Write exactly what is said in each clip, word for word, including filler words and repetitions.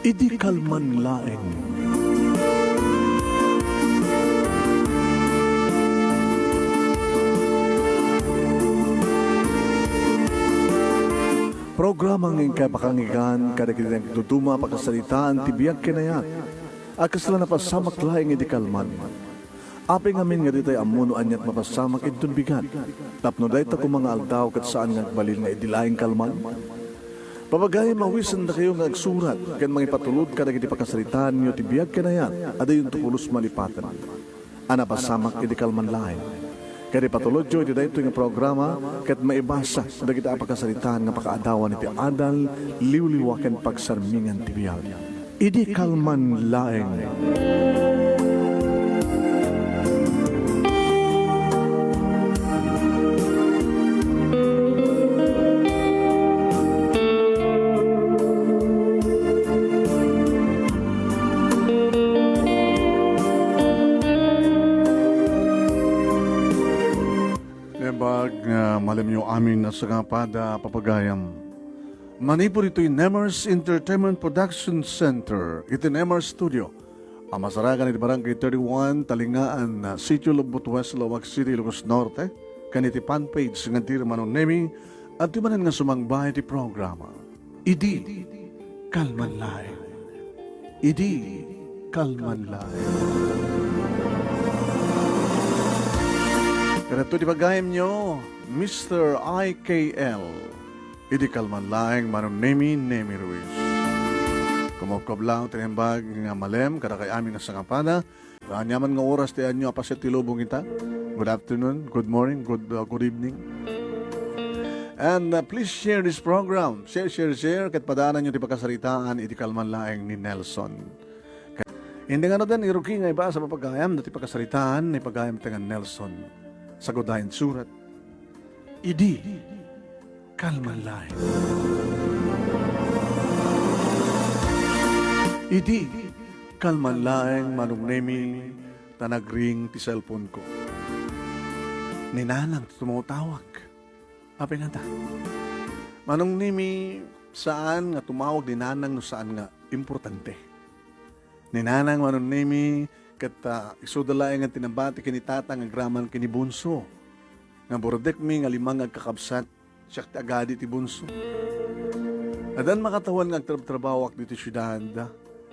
Idi kalman laeng. Programa nga inkay pakangigan kadagiti nagduduma a pakasaritaan ti biag ken ayat a kasla napasamak laeng idi kalman. Apay ngamin nga ditay ammo no aniat mapasamak inton bigat? Tapno dayta koma nga aldaw ket saan nga agbalin nga idi laeng kalman? Papagayam, awisendakayo nga agsurat ken mangipatulod kadagiti pakasaritaanyo ti biag ken ayat a diyonto pulos malipaten a napasamak idi kalman laeng. Ket ipatulodyo iti daytoy nga programa ket maibasa dagiti a pakasaritaan nga pakaadawan iti adal, liwliwa ken pagsarmingan ti biag. Idi kalman laeng. Naimbag nga malemyo amin a sangapada, papagayam. Manipud itoy Nemers Entertainment Production Center, iti Nemers Studio, a masarakan iti Barangay thirty-one, Talingaan, Sitio Lobbot West, Laoag City, Ilocos Norte, ken iti fan page nga Dear Manong Nemi, adtoy manen nga sumangba iti programa. Idi kalman laeng. Idi kalman laeng. Ket adtoy ti pagayamnyo, Mister I K L. Idi kalman laeng, Manong Nemi, Nemi Ruiz. Kumabkablaw ti naimbag nga malem kadakay amin a sangapada. Aniaman nga oras ti ayanyo a paset ti lubong ita. Good afternoon, good morning, good, uh, good evening. And, uh, please share this program. Share, share, share. Ket padaananyo ti pakasaritaan idi kalman laeng ni Nelson. Indi ngaruden, irugi nga ibasa, papagayam, no ti pakasaritaan ni pagayam tengan Nelson. Sagudayan surat. Idi kalman laeng. Idi kalman laeng, Manong Nemi, ta nagring ti cellphone ko. Ni Nanang ti tumatawag. Apay ngata? Manong Nemi, saan nga tumawag ni Nanang no saan nga importante. Ni Nanang, Manong Nemi, ket, ah, isuda laeng nga tinabati ken ni Tata nga agraman ken ni Bunso. Nga burdekmi nga lima nga agkakabsat, siak ti agadi ti bunso. Addan makatawan nga agtrabtrabahoak ditoy siudad.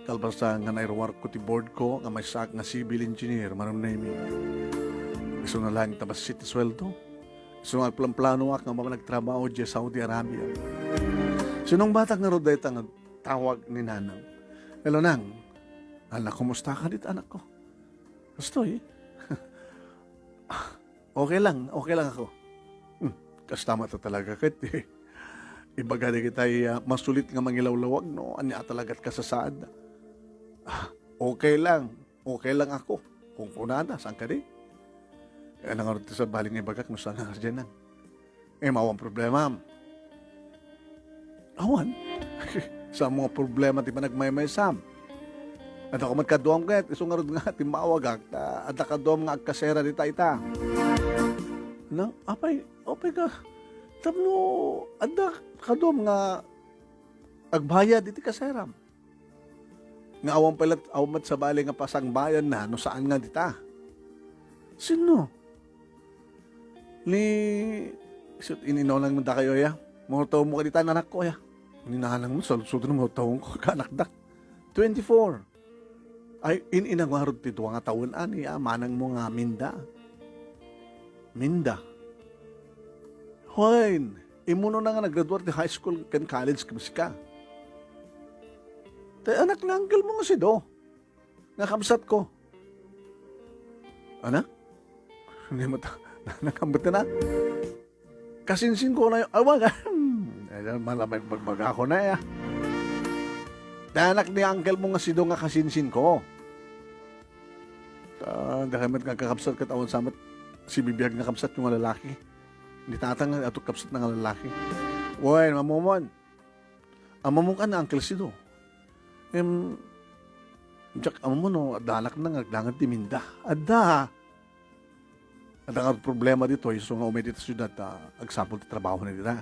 Kalpasan nga nairuarko ti board ko nga maysaak nga civil engineer, Manong Nemi. Isu na laeng ta bassit ti sueldo. Isu nga agplanplanoak nga managtrabaho diay Saudi Arabia. Sinungbatak ngarud dayta nga tawag ni Nanang. "Hello, Nang." "Ala, kumusta ka dit, anak ko?" "Kastoy?" "Ah, okay lang, okay lang ako." "Hmm, kasta met talaga ket, eh. Ibaga dagitay, ah, masulit nga mangilawlawag no ania talaga ti kasasaad." "Ah, okay lang, okay lang ako." Kunkunada, saan kadi? Eh, ngarud ti sabali nga ibagak no saan nga diay, Nang. Em, awan problema. Awan. Saan nga problema ti panagmaymaysam? Adda ko met kaduam ket, isu ngarud nga timmawagak, ta adda kaduam nga agkasera dita ita. Nang, apay, apay ka, tapno adda kaduam nga agbayad iti kaseram. Nga awan pay lat-, awan met sabali nga pasangbayanna no saan nga dita. Sinno? Ni, isut-, in-inunang dakayo, ya? Murtaw mo kadita, anak ko, ya? Ni Nanang mo, saludsod no murtaw ko, kanak da. Twenty-four. Ay, in-ina ngarud ti dua nga tawen, ani, ya, manang mo nga Minda. Minda. Wen, immuno na nga naggraduar ti high school ken college ken sika. Tay anak ni uncle mo nga si Do, nga kabsat ko. Ana? Hindi mo ta-, nakambit na. Kasinsin ko na yung, awa ka. Ay, malamay magbaga ko na, ya. Tay anak ni uncle mo nga si Do nga kasinsin ko. Ta, dakayo met nga kakabsat ket awan sa met sibibiag nga kabsat yung nga lalaki. Ni Tata nga ato kabsat na nga lalaki. Wen, mamumon. Ammo mo kan Uncle Sido. Em, diak ammo no, adda anak na nga agdangan ti Minda. Adda. Adda nga problema ditoy, isu nga umay dita siudad, ta agsapul ti trabaho na dita.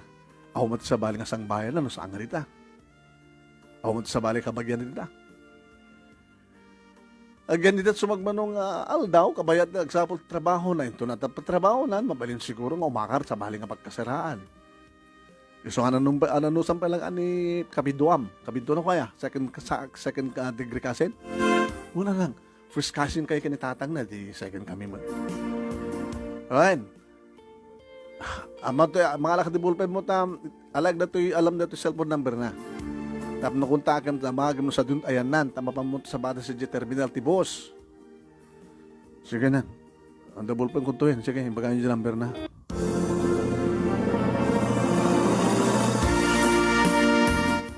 Awan met sabali nga sangbayan na, no saan nga dita. Awan sabali kabagian dita. Agyan dita sumagmano nga aldaw, kabayat nga agsapul trabaho na, into na tapat trabaho nan, mabalin siguro nga umakar sabali nga pagkasaraan. Isu nga nanumba-, ananusan pa lang ani kabiduam. Kabiduam na kaya? Second, sa, second, ah, degree cousin? Muna lang. First cousin kayo kini tatang na, di second kami mo. Ayan. Ama to, mangalak ti ballpen mo ta, alag na to'y, alam na to'y cellphone number na. Tapno kontaken, ta magim no sa dun, ayan nan, ta mapan mo sa bata sa terminal ti boss. Sige na. Ang double pen kuntuhin. Sige, ibaga niyo yung number na.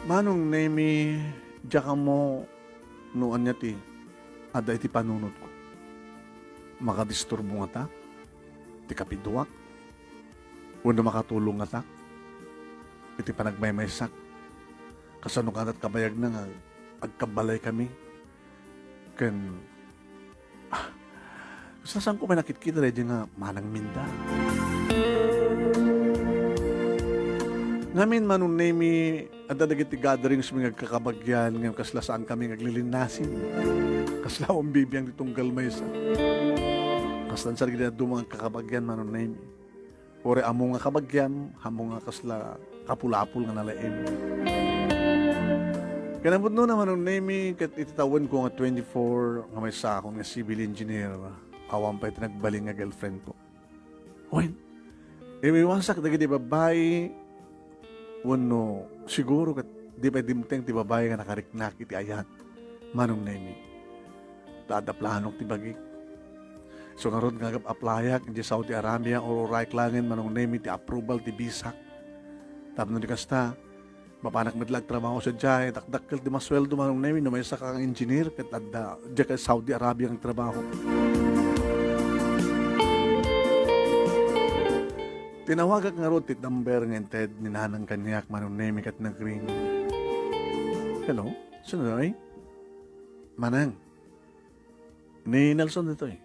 Manong Nemi, diak ammo no ania ti adda iti panunotko. Makadisturbo ngata ti kapiduak? Wenno makatulong ngata iti panagmaymaysak? Kasano ngata ti kabayagna nga agkabbalay kami? Ken, ah, sasanko pay nakitkita daydi nga manang minda. Ngamin, Manong Nemi, adda dagiti gatherings mi nga agkakabagian, ngem kasla saan kami nga aglilinasin. Kasla awan bibiang ti tunggal maysa. Kastan sa dagiti adu nga agkakabagian, Manong Nemi. Uray ammo nga kabagiam, ammo nga kasla kapulapol nga nalaim. Kinapudno na, Manong Nemi, ket iti tawenko nga twenty-four nga maysakon nga civil engineer, awan pay ti nagbalin nga girlfriendko. Wen, iwiwasak dagiti babbai, wenno siguro ket di pay dimteng ti babbai nga nakariknak iti ayat, Manong Nemi. Ta adda planok ti bagik. Isu ngarud nga agap-applyak idiay Saudi Arabia, ururayak laengen, Manong Nemi, ti approval ti bisak. Tapno di kasta, mapanak met la agtrabaho sadiay, dakdakkel ti masueldo, Manong Nemi, no maysa ka nga engineer ket adda diay Saudi Arabia nga trabaho. Tinawagak ngarud ti number nga inted ni Nanang kaniak, Manong Nemi, ket nagring. Hello? Sino, ay? Manang. Ni Nelson ditoy.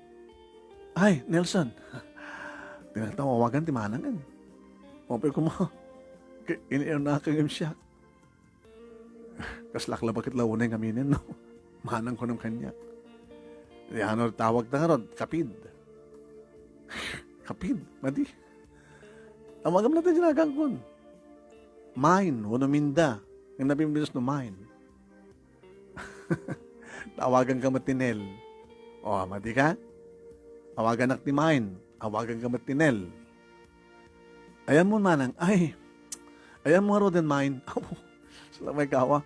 Ay, Nelson. Tinatawagan ti manangen. Ope kuma. Ini na kang siak. Kaslak la bakit la unay ngaminen, no? Manang kunom kaniak. Di ano tawag ta ngarud? Kapid. Kapid, madi. Amagam na tayo ginagangkon. Mine, wano minda. Ang nabimbilis no mine. Tawagan ka met ti Nel. O, madi ka? Tawagan ak ti Mine. Tawagan ka met ti Nel. Ayan mo, manang. Ay, ayan mo, Roden Mine. Aw, sala may kawa.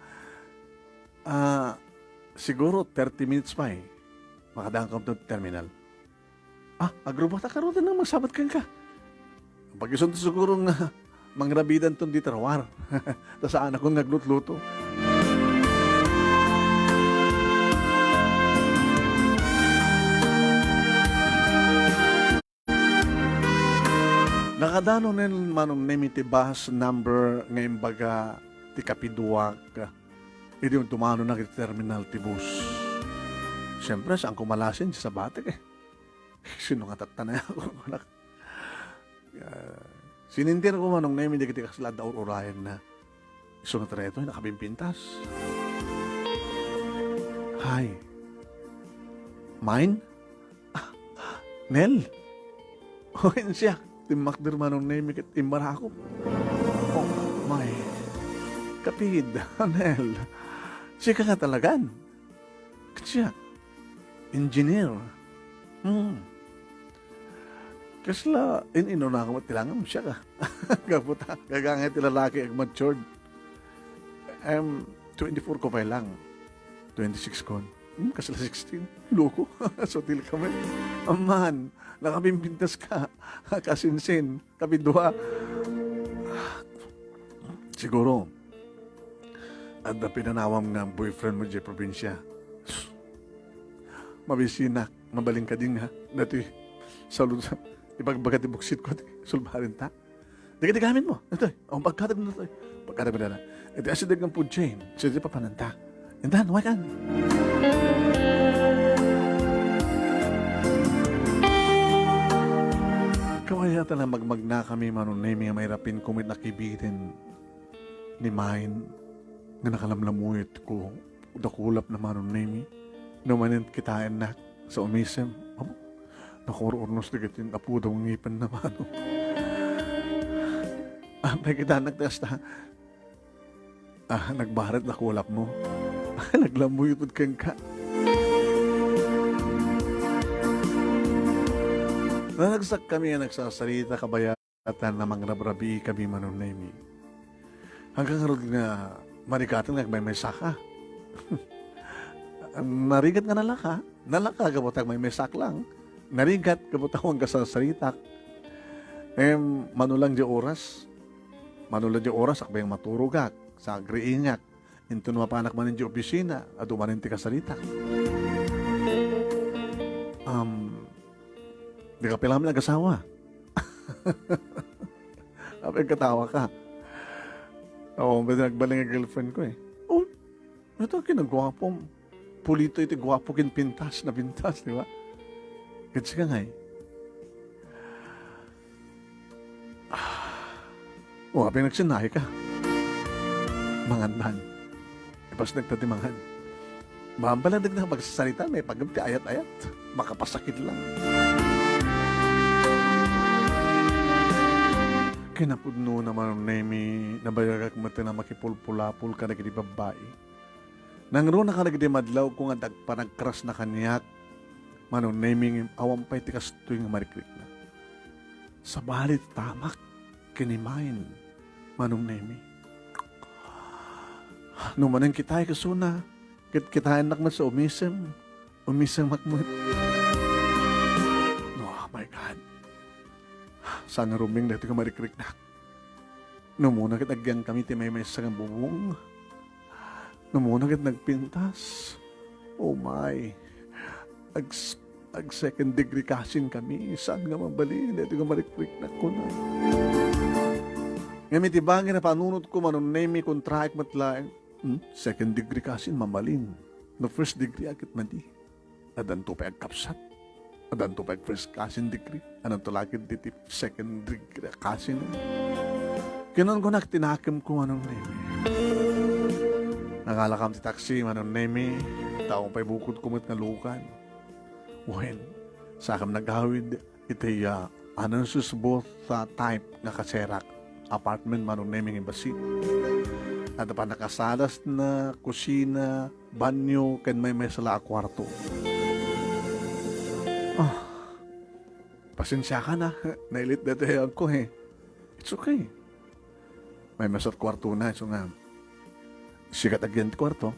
Ah, siguro thirty minutes pa eh. Makadaan ka to terminal. Ah, agrubata ka ron nang magsabat kenka. Pag-isunto siguro nga mangrabidan ton di tarawar. Ta saan akon nga aglutluto. Nakadano nen Manong Nemi ti bus number nga imbaga ti kapiduak. Idi dumano na iti terminal ti bus. Siyempre, saan ko malasin ti sabatek eh. Sino nga tatta na ako, kunak. Ah, sinindir ko Manong Nemi dagiti kasla adda ur-urayan na. Isu nga tareto, nakabimpintas. Hi. Mine? Ah, Nel? O, siak. Timmakder Manong Nemi ket immarakop. Oh, my. Kapid, Nel. Sika nga talagan. Ket siak, engineer. Hmm. Kasla in-inuna ko met ti langam, siak, ah. Gapu ta, gagangay ti lalaki ag matured. Em, twenty-four ko pay lang. Twenty-six kon. Hmm, kasla sixteen. Loko. So, til kami. Aman, nakabimbintas ka. Kasinsin. Kapidua, siguro, adda pinanawam nga boyfriend mo diay probinsya. Mabisinak, mabalin ka din nga. Dati, salud sa, ibagbaga ti buksit ko, ti sulbarin ta. Dagiti gamit mo. Ito, ang pagkatag mo ito. Pagkatag mo na. Iti asideg ng food chain. Sige, papananta. Intan, wakan. Kawayatan a magmagna kami, Manong Nemi, nga mairapin kumit nakibiten ni Main. nga nakalamlamuyotko, dakulap na Manong Nemi. No manen kitaennak sa umisem, amo, nakur-urnos dagiti apo da ngipenna, Manong. Apay kitaennak ti kasta, ah, nagbaret dakulapmo. Naglamuyot kenka. Naragsakkami a nagsasarita, kabayatan a mangrabrabii kami, Manong Nemi. Hanggang ngarud nga marigatan nga agmaymaysaka. Narigat nga nalaka. Nalaka gapu ta agmaymaysak lang. Narigat gapu ta awan kasasaritak. Em, mano lang di oras. Mano lang di oras, agbayag maturogak, sa agriingak. Inton mapanak manen di opisina, adu manen ti kasaritak. Um, di ka pay laeng agasawa. Apay katawa ka? Oo, pwede nagbaling nga girlfriend ko eh. Oh, ito kinagwapo. Pulito iti gwapo ken pintas na pintas, di ba? Ket sika ngay. Ah. O, apay nagsinnaay ka. Mangandan. Ipasnek ta ti mangan. Maambaladeg na magsasarita, may pagam ti ayat-ayat. Makapasakit lang. Kinapudno na Manong Nemi, nabayagak met a makipulpulapol kadagiti babbai. Nangruna kadagiti madlawko nga dagpanagkrasna kaniak, Manong Nemi, ngem awan pay ti kastoy nga marikriknak. Sabali ti tamak, kinimain, Manong Nemi. No manen kitaek isuna, ket kitaennak met sa umisem, umisemak met. No, oh my God. Saan nga ruming daytoy nga marikriknak? No muna ket agyangkami ti maymaysa nga bubong. No muna ket nagpintas. Oh my. Ag-, ag second degree cousin kami. Saan nga mabalin daytoy nga marikriknak kuna? Ngem iti bangir a panunotko, Manong Nemi, kontraek met laeng. Hmm? Second degree cousin, mabalin. No first degree, agket madi. Addanto pay agkapsat. Addanto pay ag first cousin degree. Addanto la ket diti second degree cousin. Kinunkunak ti nakemko, Manong Nemi. Nagalakam ti taksi, Manong Nemi. Taon pay bukodko met nga lukan. Wen, sakam nagawid iti, ah, announcer's booth, ah, type nga kaserak. Apartment, Manong Nemi, nga bassit. Adda pannakasalasna, kusina, banyo, ken maymaysa la a kuarto. Ah, pasensiakan a. Nailit daytoy ayawko, eh. It's okay. Maymaysa ti kuartona, isu nga, sika ti agyan ti kuarto,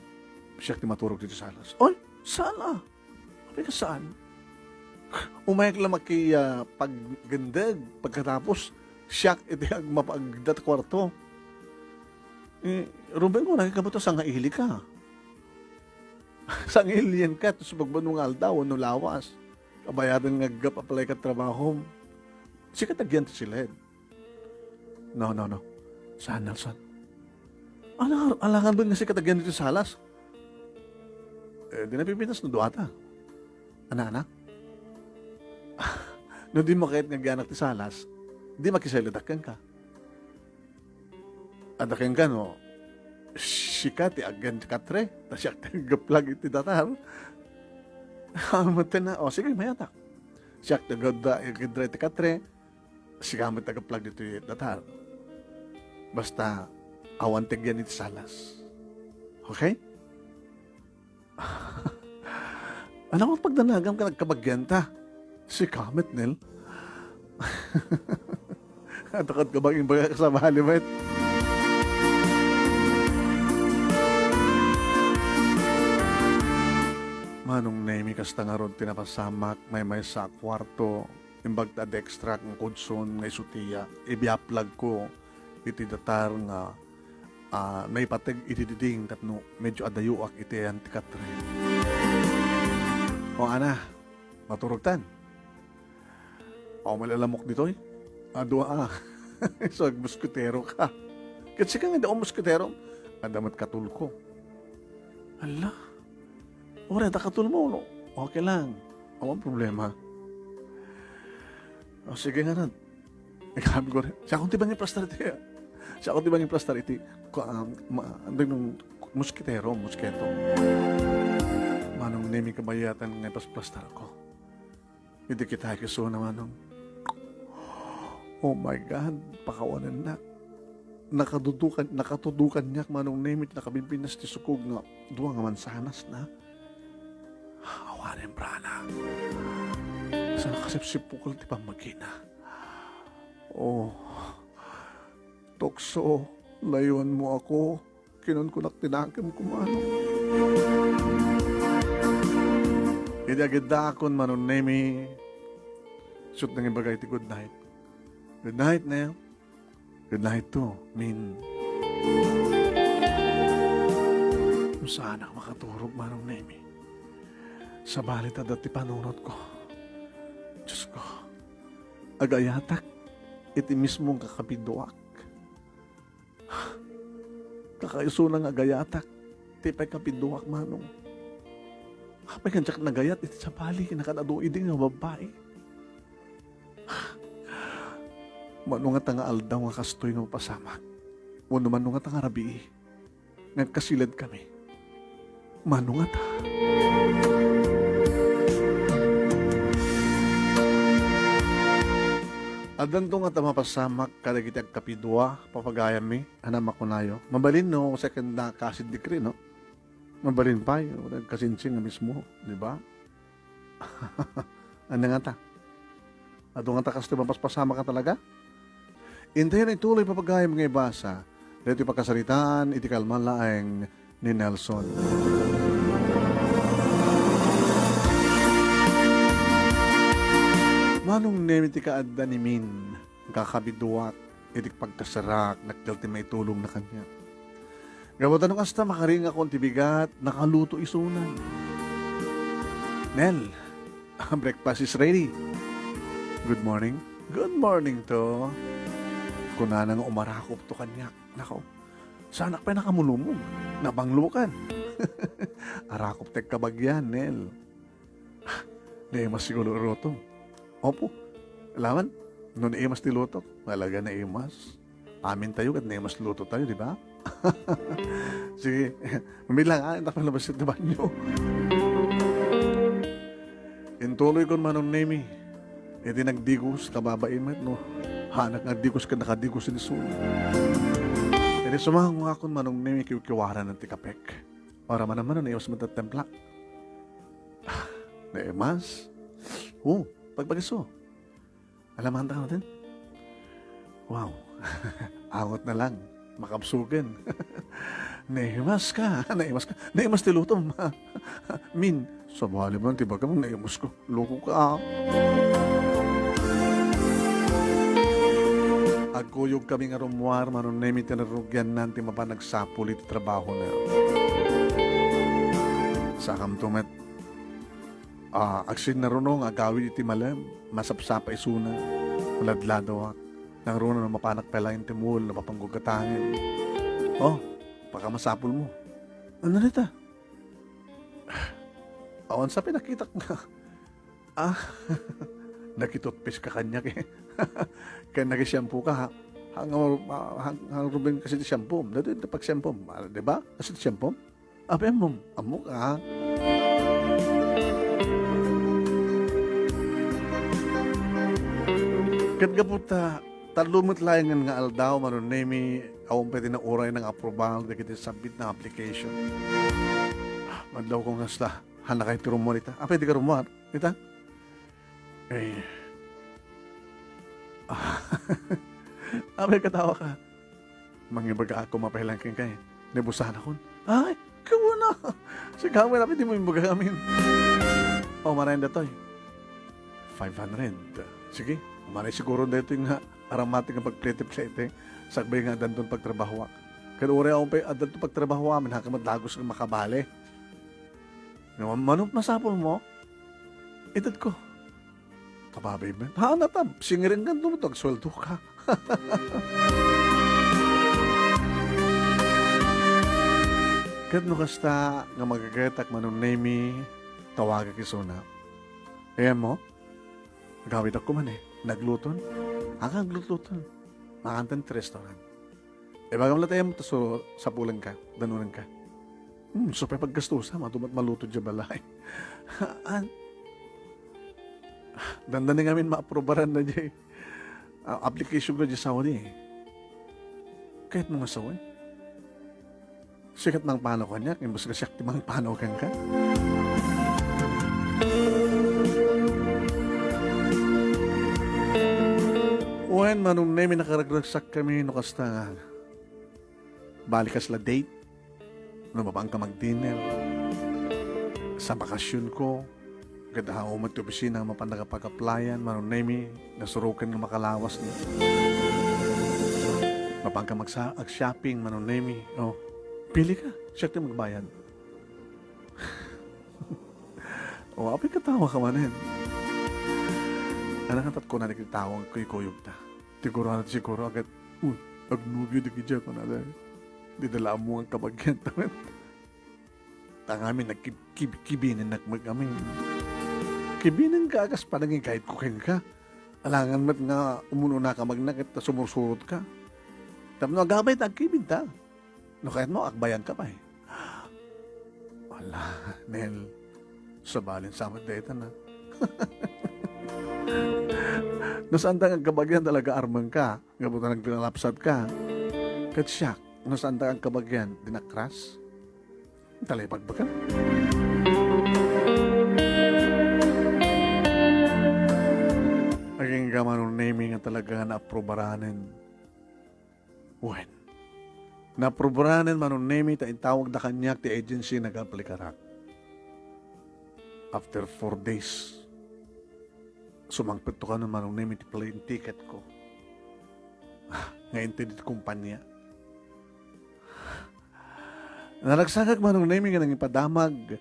siak ti maturog ditoy salas. Oy, sala! Apay nga saan? Umayak la maki, ah, paggendeg, pagkatapos, siak iti agmapagda ti kuarto. Eh, Ruben, kunam ket gapu ta sangaili ka. Sangailienka, iti subagbabaen nga aldaw wenno lawas. Kabayadan nga aggapu a palay ket trabahom. Sika ti agyan ti siled. No, no, no. Saan, Nelson? Ala-, alangan met nga sika ti agyan ditoy salas. Eh, di napipintas no duata. Anak-anak? No dimo kayat nga agyanak ti salas, di makiseledak kenka. Adda kenka no, sika ti agyan ti katre, ta siak ti aggaplag iti datar. Amet na, o sige, mayatak. Siak ti agadda, agadra iti katre, sika met ti aggaplag ditoy datar. Basta, awan ti agyan iti salas. Okay? Ania met pagdanagam ken agkabagianta? Sika met, Nel. Adda ket kabag imbagak a sabali met. Manong Nemi, kasta ngarud ti napasamak, maymaysa a kuarto, imbag ta adda extra nga kudson nga isu ti, ah, ibiaplagko iti datar nga, ah, naipateg iti diding tapno medyo adayoak iti ayan ti katre. O, ana, maturogtan. Awan met lalamok ditoy? Adu a. So, agmusketero ka. Ket sika nga, di ako musketero. Adda met katulko. Hala. Uray, adda katulmo, no? Okay lang. Awan problema. O, sige nga na. Ikaw, sabi ko rin, siakon ti bangin plaster ti, ah. Siak ti mangiplastar iti, ku-, ah, ma-, andang nung muskitero, musketo. Manong Nemi, kabayatan nga ipasplastarko. Idi kita, kisuna, Manong. Oh my God, pakawanennak. Nakadudukan, nakatudukan niak, Manong Nemi, nakabimbinas ti sukog nga dua nga mansanas na. Awanen, brana. Sa nakasipsipukol ti pammagina. Oh, tukso, layuanmo ako. Kinunkunak ti nakemko, Manong. Idi agiddaakon, Manong Nemi, isut' nangibaga iti good night. Good night, Nel. Good night too, Min. Saanak makaturog, Manong Nemi. Sabali ta adda ti panunotko. Diosko, agayatak iti mismong kakabiduak. Kakaisuna nga agayatak ti pay kabiduak, Manong. Apay nga diak nagayat iti sabali nga kad-adu idi nga babbai? Mano ngata nga aldaw nga kastoy nga mapasamak? Wenno mano ngata nga rabii nga agkasiledkami? Mano ngata? Addanto ngata mapasamak kadagiti agkapidua, papagayammi, a makunayo. Mabalin no second na acid decree, no? Mabalin pay, o nagkasinsin nga mismo, di ba? Ania ngata? Adu ngata kastoy mapaspasamak a talaga? Intayon ituloy, papagayam, nga ibasa daytoy pakasaritaan iti kalman laeng ni Nelson. Manong Nemi ti kaadda ni Min, kakabiduak, iti pagkasarak, dakkel ti maitulongna kaniak. Gapu ta no kasta, makaringakon ti bigat, nakaluto isuna. Nel, breakfast is ready. Good morning. Good morning to. Kunana nga umarakop to kaniak. Nako, saanak pay nakamulumog. Nabanglokan. Arakop ti agkabagian, Nel. Naimas siguro luto. Opo. Laman, no naimas ti luto, talaga naimas. Amin tayo ket naimas luto tayo, di ba? Sige. Mamilang, ah, intak palabas iti banyo. Intuloy kon Manong Nemi. Iti nagdigos, kababain met, no? Hanak nga agdigos ken nakadigos iti suno. Iti sumango nga kon Manong Nemi, kiwkiwaran ti kapek. Para manaman, naimas met ti templak. Naimas? Oh, pagbagiso. Alamanta ka natin? Wow. Angot na lang. Makabsugan. Naimas ka. Naimas ka. Naimas ti lutom. Min, sabali man ti bagam, naimas ko. Loko ka. Agkuyog kami nga rummuar, Manong Nemi, ti narugiannan ti mapan agsapul iti trabahona. Sakamto met, ah, agsinnaruno nga agawid iti malem, masapsapa isuna, ladladawak. Nangruna no mapanak pay laeng ti mall, no mapanggugatangen. Oh, pakamasapul mo. Ano dita? Awan sa pinakitak nga. Ah, nakitutpis ka kaniak eh. Ken nakisiampo ka, ha? Hang, hang, hang Ruben kasi ti siampo. Dati iti pagsiampo, ah, di ba? Kasi ti siampo. Abi, ammom, ammok, ah. Ket gapu ta tallo met laengen nga aldaw, Manong Nemi, awan pay ti nauray nga aprobal dagiti submit nga application. Madlaw ko nga sla, hanakay ti rummuar ita. Apay di ka rummuar ita? Eh. Apay katawa ka? Mangibaga ako mapailan kenka eh. Naibusanakon. Ay, kuna. Sige, amin, amin, di mo imbaga amin. O, marayan datoy. Five hundred. Sige, maray siguro daytoy nga aramati nga pagplete-plete. Sakbay nga addanton pagtrabahoak. Ken uray awan pay addanton pagtrabahoak, amin, haka madagos nga makabale. Nga manok masapul mo? Itedko. Kababay met. Haan a ta, singirengan to, agsueldo ka. Ket no kasta nga magagayetak, Manong Nemi, tawagak isuna. Ayan mo? Agawidakon man eh. Nagluton? Aka, naglutluton. Makantan ti restaurant. Ibagam la ta iyam ta su-, sapulenka, danonenka. Hmm, isu pay paggastusa, madu met maluto diay balay. Haan. Dandani ngamin maaprobaran na diay, ah, application ko diay Saudi. Kayatmo nga sawen? Sika ti mangpanaw kaniak, imbes nga siak ti mangpanaw kenka. Wen, Manong Nemi, nakaragragsakkami no kasta nga bali kasla date, no mapanka mag-dinner. Sa bakasionko, ket awan met ti opisina nga mapan nakapag-applyan, Manong Nemi, nasuroken nga makalawas ni. Mapanka magsa-, ag-shopping, Manong Nemi. O, pilika, siak ti magbayad. O, apay katawaka manen. Ania nga tat kunana iti tao nga kuykuyogta? Ti gurana ti siguro, agad, "Uy, agnobio dagiti a," kunana. Dida la ammo nga kabagian tamen. Ta ngamin nagkib-, kib-, kibinennak met ngamin. Kibinenka a kas panangigayatko kenka. Alangan met nga umun-unaka magna ket ta sumursurotka. Tapno agabay ta agkibinta. No kayatmo, agbayanka pay. Ala, Nel, sabalin sa met dayta na. No saanta nga agkabagian talaga armenka, gapu ta nagpinalapsatka. Ket siak, no saanta nga agkabagian, dinakras. Talay pagbaka. Agingga Manong Nemi nga talaga nga naaprobaranen. Wen, naaprobaranen Manong Nemi ta intawagda kaniak ti agency nga nag-aplikarak. After four days, sumangpetto kano Manong Nemi ti plane ticket ko. Nga inted iti kompania. Naragsakak Manong Nemi nga nangipadamag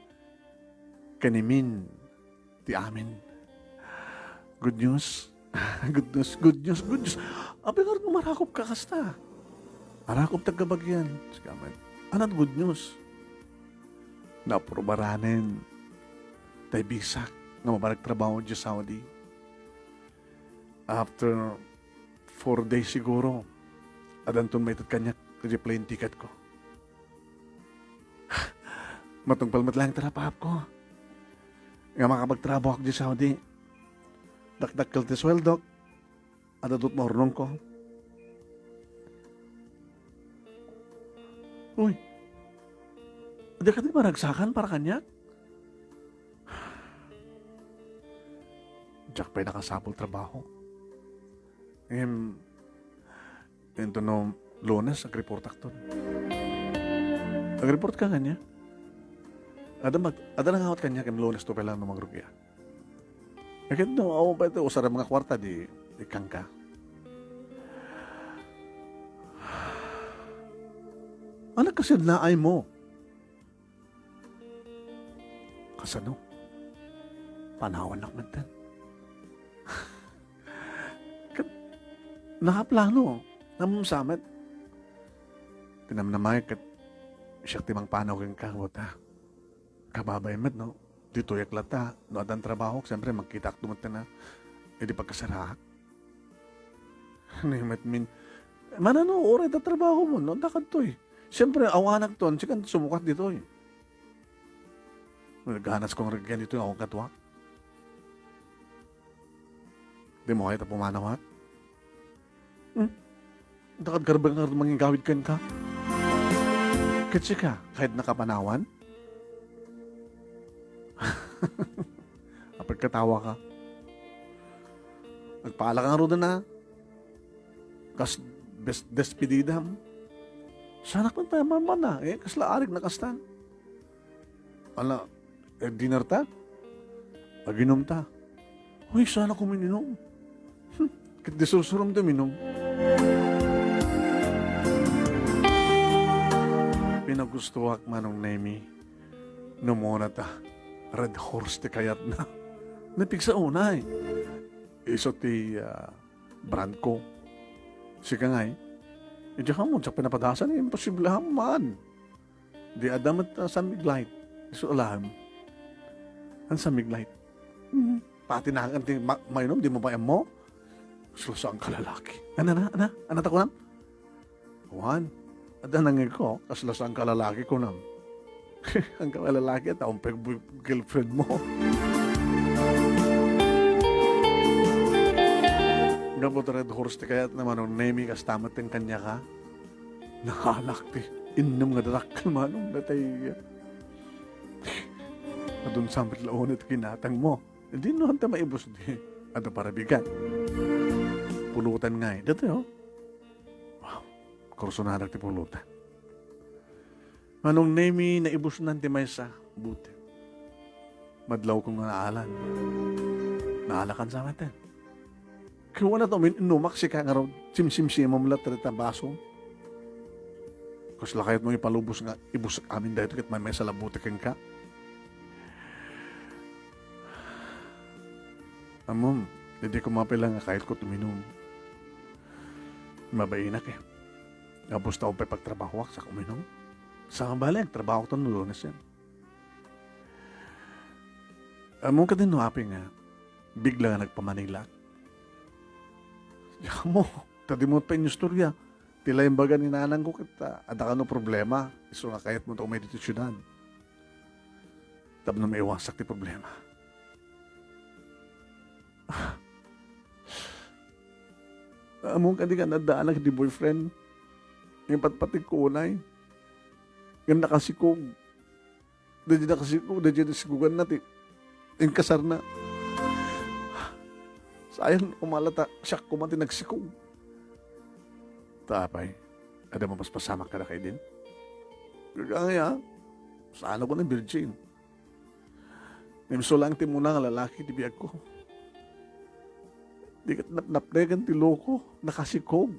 ken ni Min ti amin. Good news. Good news, good news, good news. Apay ngarud no marakop ka kasta? Arakop ti agkabagian. Sika met. Ania ti good news? Naaprobaranen tay bisak nga mapan agtrabaho idiay Saudi. After four days siguro, addanton maited kaniak idiay plane ticket ko. Matungpal met laeng ti napaapko nga makapagtrabahoak idiay Saudi. Dakdakkel ti sueldok, adda dut maurnongko. Uy, dika ti maragsakan para kaniak? Diak pay nakasapul trabaho. Ngem, intono Lunes, agreportakton. Agreportka kaniak. Adda mag-, adda nangawat kaniak, ngem Lunes to pay laeng no mangrugia. Ket no, awan pay ti usarem nga kuarta, di, ikkanka. Ania kasla naaymo? Kasano? Panawannak metten. Ket nakaplano, namnamsa met. Ti namnamaek ket siak ti mangpanaw kenka, wata. Kababay met, no? Ditoyak latta, no addan trabahok, siyempre, magkitaakto metten a idi pagkasaraak. Ni met min, manano, uray ta trabaho mo, no? Dakadtoy. Siyempre, awanakton, sikan sumukat ditoy. Naghanas kong ragyan ditoy, awan katuak. Di mo kaya ta pumanawak? Hmm? Dakad karbeng nga mangigawid kenka? Ket sika, kayatnaka panawan? Apay katawaka? Agpaalak ngaruden a kas bes-, despedidam. Saanak met pay a mamana, eh, kasla arik na kastan. Ala, eh, dinner ta? Aginom ta? Uy, saanak uminom. Hmm, ket di sursurom ti uminom. Pinagustoak, Manong Nemi, no umuna ta Red Horse ti kayatna. Napigsa unay. Isu ti, ah, brand ko. Sika ngay, idiak ammo, diak pinapadasan, eh, imposible a man. Di adda met, ah, San Mig Light. Isu alam. An San Mig Light. Mhm. Pati na, anti ma-, mainom, di mo pa ammo? Susa ang kalalaki. Ano na, ano? Ano ta kunam? Awan. Adda nangngegko, kasla saan ka lalaki, kunam. Saan ka lalaki, ta umpay boy-, girlfriend mo. Gapu ta Red Horse ti kayatna, Manong Nemi, kasta met ti kaniaka. Naalak ti innem nga dakkel, Manong, natay. Adun sampit launit kinatang mo. Di no, anta maibus di. Adda parabigan. Pulutan ngay. Dati, oh. Wow. Kursunadak ti pulutan. Manong Nemi, naibusnan ti maysa. Buti. Madlawko nga naalan. Naalakan sa maten. Kayat mo umin-, inumak sika ngarud, simsimsimam la ta dita baso. Kasla kayat mo ipalubos nga ibus amin daytoy ket maymaysa la buti kenka. Ammom, idi kumapay la nga kayatko uminum. Mabainak eh. Gapus ta umpay pagtrabahoak sa uminum. Sa bale, agtrabahoak ta no Lunes yan. Ammom kadin no apay nga, bigla nga nagpamanilak. Diak ammo, ta dimo pay inistorya. Ti la imbaga ni nanangko ket, ah, adda kano problema. Isu nga kayatmo ta umay ditoy siudad. Tapno maiwasak ti problema. Ammom kadi nga naddaanak ti boyfriend. Ngem patpategko unay. Ngem nakasikog. Daydi nakasikog, daydi nasikoganna ti inkasarna. Sayang, umala ta siak koma ti nagsikog. Ta apay, adda mapaspasamak kadakaydin? Gagangay, ah. Saan ako ng virgin? Ngem isu laeng ti umuna nga lalaki ti biagko. Di ket napnapnegan ti loko, nakasikog.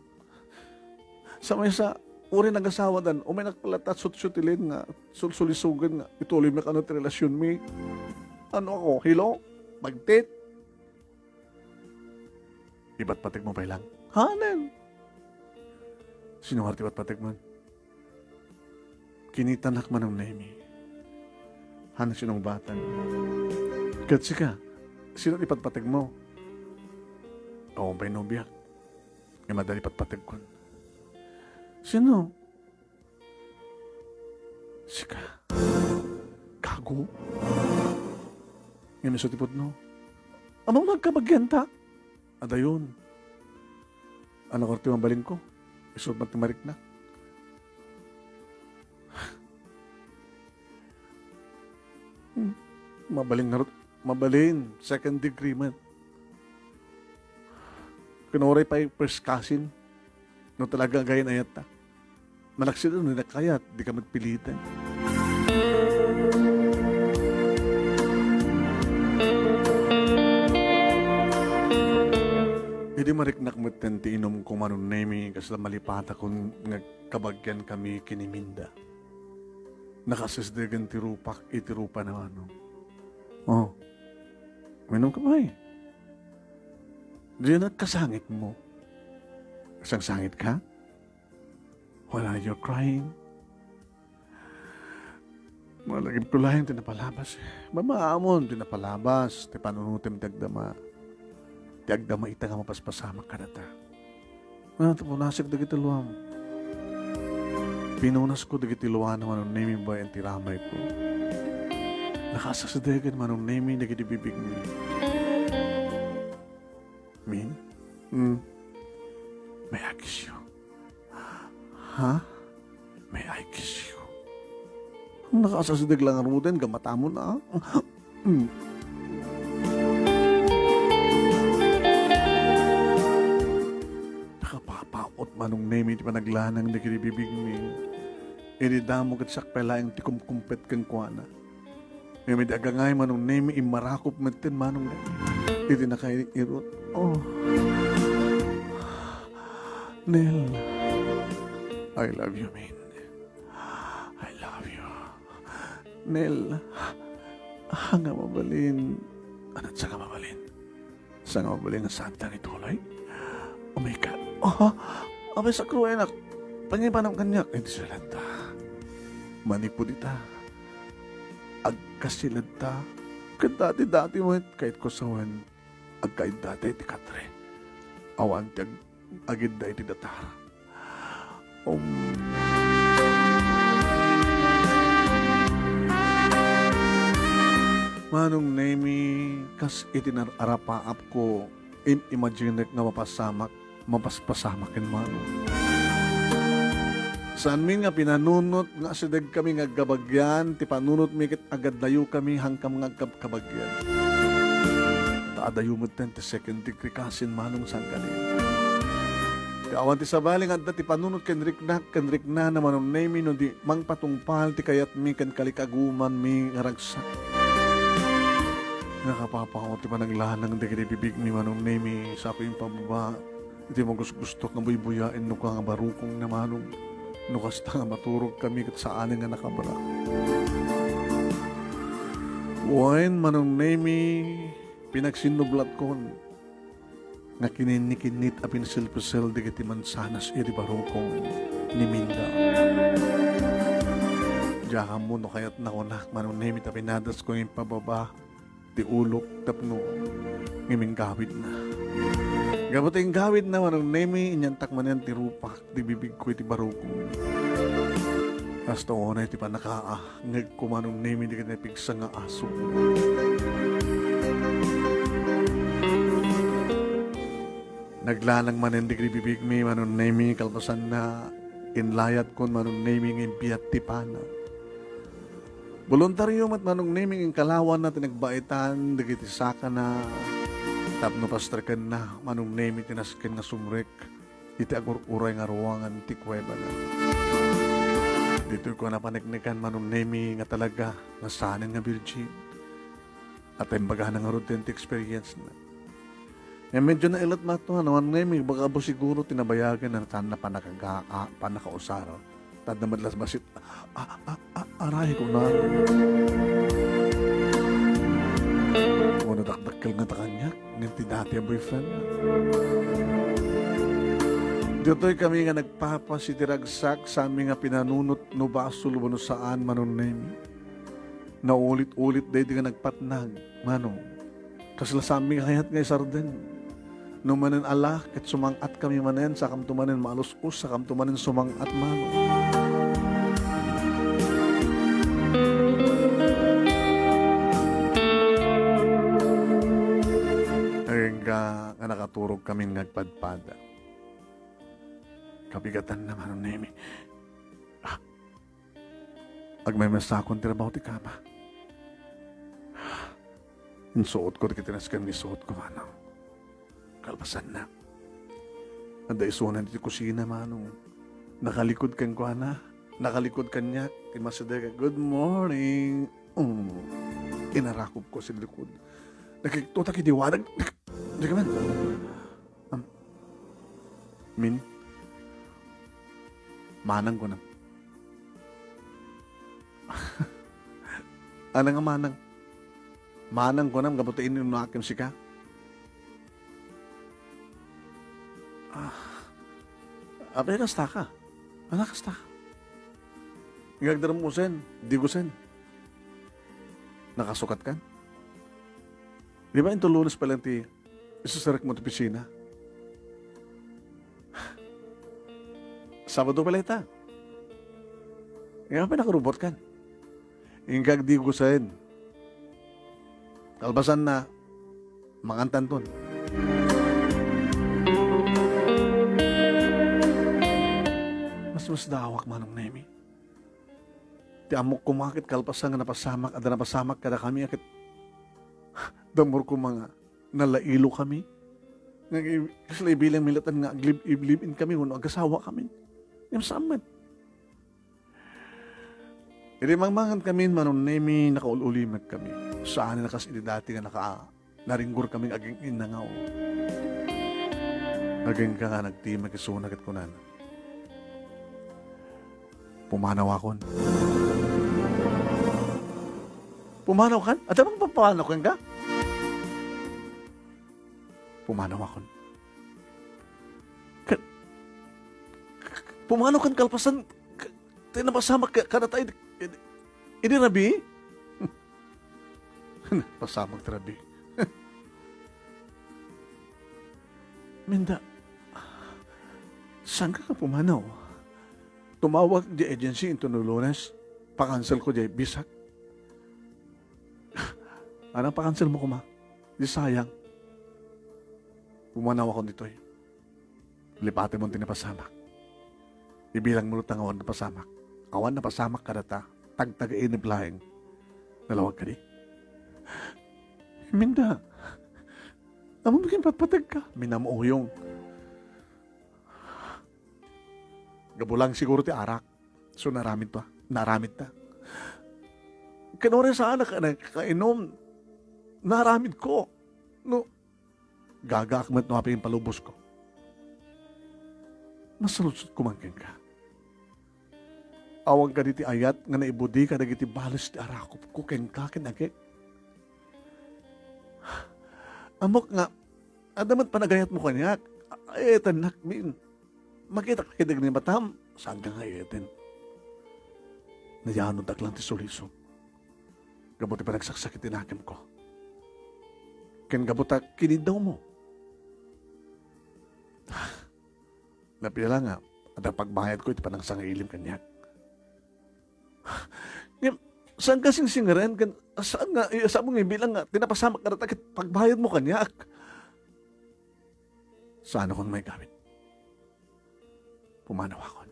Sa maysa, uray nagasawadan, umaynak pay latta sutsutilen nga, sulsulisogen nga, ituloymi kano ti relasionmi. Ano ako, hilo? Bagtit? Ipatpategmo pay lang. Hanen? Sino nga ti patpategmo? Kinitanak, Manong Nemi. Hanen sinungbatan. Ket sika, sino ti patpategmo? Awan pay nobiak. Nga madali patpategkon. Sino? Sika. Gago. Ngem isu ti pudno. Ammom nga agkabagianta. Adayon. Ano kano ti mabalinko? Isu met ti mariknak. Hmm. Mabalin ngarud. Mabalin. Second degree met. Ken uray pay first cousin. No talaga agayan-ayatta. Malaksid no di kayat, di ka met piliten. Idi mariknak metten ti inumko, Manong Nemi, kasla malipatakon nga agkabagiankami ken ni Minda. Nakasesdegen ti rupak iti rupa na Manong. Oh, uminumka pay. Diay nagkasangitmo. Sangsangitka? Why are you crying? Malagipko laeng ti napalabas. Mamaammom ti napalabas, ti panunotem ti agdama. Ti agdama ita nga mapaspasamak kadata. Ah, ta punasek dagiti luam. Pinunasko dagiti luana, Manong Nemi, babaen ti ramayko. Nakasasdegen, Manong Nemi, dagiti bibigmi. Min? Hmm. May I kiss you? Ha? May I kiss you? Nakasasdeg lang ngaruden, gamatamonka. Hmm. Nakapapaut, Manong Nemi, ti panaglanang dagiti bibigmi. Idi damo ket siak pay laeng ti kumkumpet kenkuana. Ngem idi agangay, Manong Nemi, immarakop metten, Manong Nemi. Iti nakairot. Oh. Nel. I love you, Min. I love you. Nel. Ania nga mabalin? Ania nga mabalin? Sa nga mabalin nga saantan nga ituloy? Oh my God. Oh, Abay, sakruenak. Pangipanam kaniak. Iti siladta. Manipud ita. Agkasiladta. Ket dati-dati met, kayatko sawen, agkaidda ti katre. Awan ti ag-, agidda iti datar. Um. Manong Nemi, kas iti nar-, arapaapko, im-imaginek nga mapasamak, mapaspasamak ken Manong. Saanmi nga pinanunot nga asidegkami nga agkabagian, ti panunotmi ket agadayokami, hankam nga agkabkabagian. Ta adayo metten ti second degree cousin Manong sangkali. Ti awan ti sabali nga adda ti panunot ken riknak, ken riknana Manong Nemi no di mangpatungpal ti kayatmi ken kalikagumanmi nga ragsak. Nakapapao ti panaglanang dagiti bibigmi Manong Nemi, sako impababa iti magusgustok nga buybuyaen no ka nga barukongna Manong, no kasta nga maturogkami ket saanen nga nakabra. Wen Manong Nemi, pinagsinnublatkon nga kininikinnit a pinselpsel dagiti mansanas iti barukong ni Minda. Diak ammo no kayatna kunak Manong Nemi ta pinadasko nga impababa ti ulok tapno nga inggawidna. Gapu ta inggawidna Manong Nemi, inyantak manen ti rupak ti bibigko iti barukong. Kasta unay ti pannakaa. Ngegko Manong Nemi dagiti napigsa nga aso. Naglanang manen dagiti bibigmi Manong Nemi, kalpasanna, inlayatkon Manong Nemi nga imbiat ti pana. Boluntario met Manong Nemi nga inkalawanna ti nagbaitan dagiti sakana tapno pastrekenna Manong Nemi ti nasken nga sumrek iti agur-uray nga ruangan ti kuwebana. Ditoy ko napaneknekan Manong Nemi nga talaga nga saanen nga virgin. At imbagana ngarud ti experience na. Nga medyo nailat mato, ano, Manong Nemi, baka abo siguro ti nabayagan na saan na panakaga-, a-, panakausar. Tadna met las basit, a-, a-, a-, aray ko na. Ano, dakdakkel nga ta kaniak. Ngem ti dati a boyfriend na. Ditoy kami nga nagpapas iti ragsak, saanmi nga pinanunot no basol wenno saan, Manong Nemi. Naulit-ulit daydi nga nagpatnag, Manong. Kasla saanmi kayat nga isardeng. No manen ala, ket sumang-at kami manen, sakamto manen maalus-os, sakamto manen sumang-at, Manong. Agingga nga nakaturog kami nga agpadpada. Kabigatanna, Manong Nemi. Ah, agmaymaysakon ti rabaw ti kama. Insuotko dagiti nasken nga isuotko, Manong. Kalpasanna, adda isunan iti kusina, Manong. Nakalikod kenkuana. Nakalikod kaniak ti masideg. "Good morning." Mm. Inarakobko sidi likod. Nakiktutak iti wadag. Di ka man. Am, Min, manang ko na. Ano nga manang? Manang kunam, gapu ta inunakem sika. Ah, apay kasta ka? Ano kasta ka? Ngagdaram mo sen, di ko sen. Nakasukat kan? Di ba, into Lunes pa lang ti Isuserrek mo ti opisina. Sabado pay layta. Nga pay nakarubot kan. Inggag di gusayen. Kalpasan na, mangantanton. Mas, mas dawak, Manong Nemi. Ti ammok koma ket kalpasan nga napasamak, adda napasamak kadakami a ket dammor koma nga nalailo kami. Nga i-, kasla ibilangmi latta nga aglib-, ib-, live-in kami wenno agasawa kami. Ngem saan met. Idi mangmangan kami, Manong Nemi, nakaul-ulimek kami. Saan a kas idi dati nga naka-, naringgor kami nga aging-innangaw. Agingga nga nagtimek isuna ket kunana, "Pumanawakon." Pumanawkan? Adda bang pumanaw kenka? Pumanawakon. Ka-, pumanawkan kalpasan, ka-, ti napasamak ka-, kadata idi, idi, idi rabii? Napasamak ti rabii. Minda, saan ka nga pumanaw? Tumawag di agency into no Lunes. Pakansel ko di bisak. Anak, pakansel mo koma. Di sayang. Pumanaw akon ditoy. Lipatem ti napasamak. Ibilangmo ta nga awan napasamak. Awan napasamak kadata. Tagtagainep laeng. Nalawag kadi? Minda. Ammom ken patpategka. Minamuyong. Gabu lang siguro ti arak. So, naramid pa. Naramid ta. Ken uray saan a ka-, kainom, naramid ko. No, gagaak met no apay impalubosko. Masaludsodko man kenka. Awan kadi ti ayat nga naibudi kadagiti bales ti arakupko kenka ken agek? Ammok nga, adda met panagayatmo kaniak. Ay-ayatennak, Min. Makitak ket dagiti matam, saan ka nga ay-ayaten? Nayanudak lang ti sulisog. Gapu ti panagsaksakit ti nakemko. Ken gapu ta kiniddawmo. Napiala nga, adda pagbayadko iti panangsangailim kaniak. Ngem, saan ka singsingaren ken saan nga, eh, saan mo nga ibilang nga ti napasamak kadata ket pagbayadmo kaniak? Saanakon maigawid. Pumanawakon.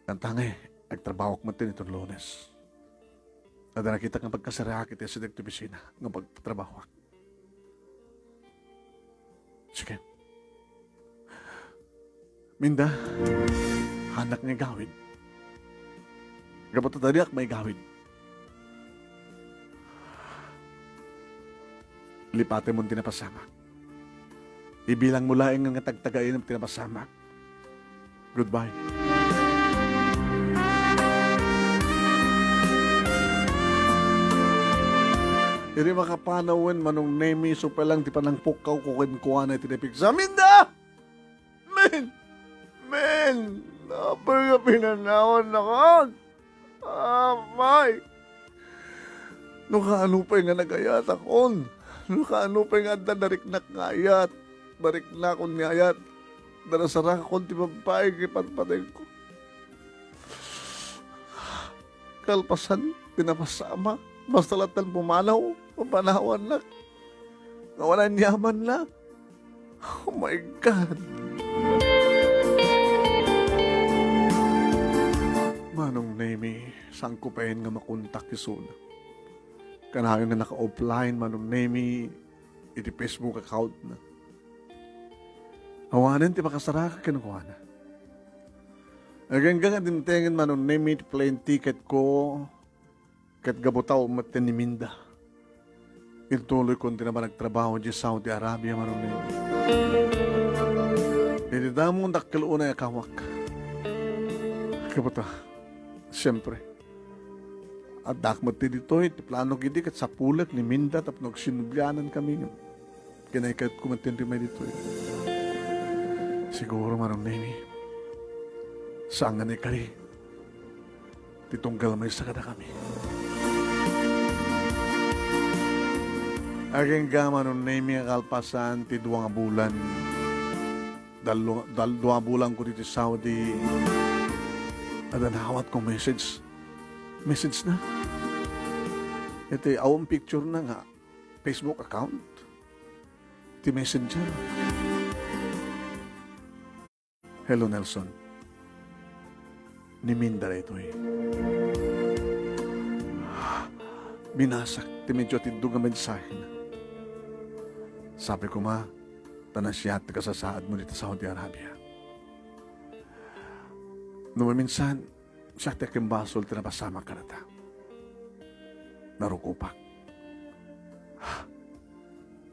Kantangay, agtrabahoak met iton Lunes. Adda nakitak nga pagkasariak iti asideg ti opisina nga pagtrabahoak. Sige. Minda, haanak nga igawid. Gapu ta diak maigawid. Lipatemon ti napasamak. Ibilangmo laeng nga tagtagainep ti napasamak. Goodbye. Idi makapanawen, Manong Nemy, isu pay lang ti panangpukkawko kenkuana iti napigsa. Minda! Men! Men! Apay nga pinanawannakon? Apay! No kaano pay nga nagayatakon, no kaano pay nga adda nariknak nga ayat, nariknakon nga ayat, narasarakon ti babbai nga ipatpatayko. Kalpasan ti napasamak, basta lattan pumanaw, pumanawannak. Nga wala ni amanna. Oh my God! Manong Nemy, saanko payen nga makontak isuna. Kanayon nga naka-offline, Manong Nemy, iti Facebook account na. Awanen ti makasaraka kenkuana. Agingga nga dimtengen, Manong Nemy, ti plane ticket ko, ket gapu ta met ni Minda. Intuloykon ti napan-, nagtrabaho idiay Saudi Arabia, Manong Nemy. Iti damo nga dakkel unay a kawak. Gapu ta, siempre, addaak met ti ditoy, ti plano idi ket sapulek ni Minda tapno agsinublianan kami. Kinaykayatko met ti rimay ditoy. Siguro, Manong Nemy, saan nga naikari ti tunggal maysa kadakami. Agingga, Manong Nemy, a kalpasan ti dua nga bulan. Dal-, dal-, dua nga bulan ko ditoy Saudi. Adda naawatko message. Message na. Iti awan picture na nga Facebook account. Ti Messenger. Hello, Nelson. Ni Minda daytoy. Binasak ti medyo atiddog nga mensahena. Sabi koma, ta nasayaat ti kasasaadmo dita Saudi Arabia. No maminsan, siak ti akimbasol ti napasamak kadata. Narukopak.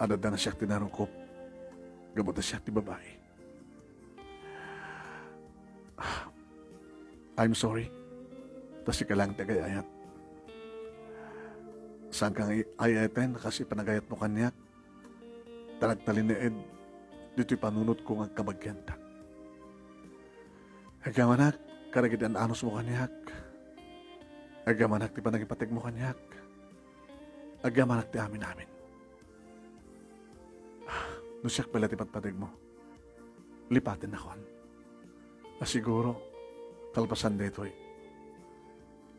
Adda na siak ti narukop. Gapu ta siak ti babai. I'm sorry. Ta sika lang ti agay-ayat. Saan kang ay-, ay-ayaten kas panagayatmo kaniak? Ta nagtalinaed ditoy panunotko nga agkabagianta. Agyamanak kadagiti an-anusmo kaniak. Agyamanak ti panagipategmo kaniak. Agyamanak ti amin-amin. No siak pay la ti patpategmo, lipatennakon. A siguro, kalpasan daytoy,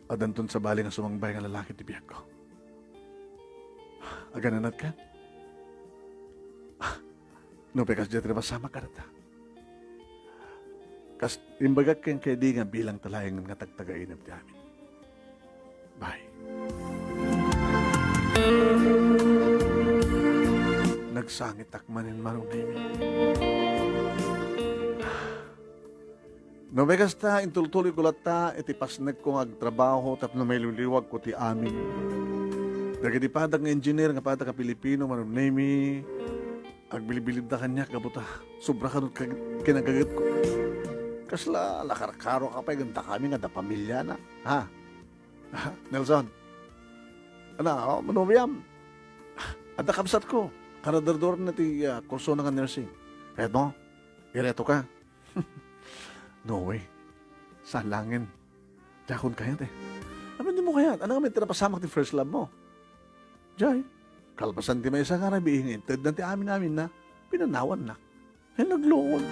addanton sabali nga sumangbay nga lalaki ti biagko. Agananatka? No, pekas diay ti napasamak, adda. Kas imbagak kenka idi nga bilangta laeng nga tagtagainep ti amin. Bye. Nagsangitak manen, Manong Nemi. No, pekas ta, intultuloyko latta iti pasnekko nga agtrabaho tapno mailiwliwagko ti amin. Dagiti padak nga engineer nga padak nga Pilipino, Manong Nemi, agbilbilibda kaniak gapu ta sobra kano ti kag-, kinagagetko. Kasla, la karkaroka pay ken dakami nga adda pamiliana. Ha? Nelson. Ana, oh, Manong William. Adda kabsatko. Karadardurna ti, ah, kursona nga nursing. Kayatmo? Iretoka. No way. Saan laengen. Diakon kayat, eh. Apay dimo kayat? Ania ngamin ti napasamak ti first love mo? Jay, kalpasan ti maysa nga rabii nga intedna ti amin-aminna, pinanawannak. Ay, nagluod.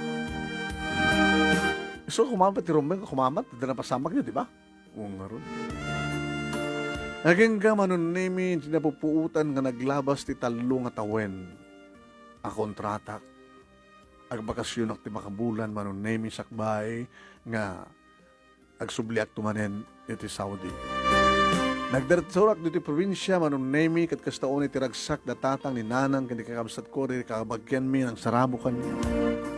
Isu, kumamat ti rumbeng, kumamat, adda napasamakyo, di ba? Oo, ngarud. Agingga, Manong Nemi, ti napupuotan nga naglabas ti tallo nga tawen a kontratak. Agbakasionak ti makabulan, Manong Nemi, sakbay nga agsubliakto manen iti Saudi. Nagdiretsorak ditoy probinsia, Manong Nemi, ket kasta unay ti ragsak da tatang ni nanang ken ni kakabsatko, di kakabagianmi, nangsarabo kaniak.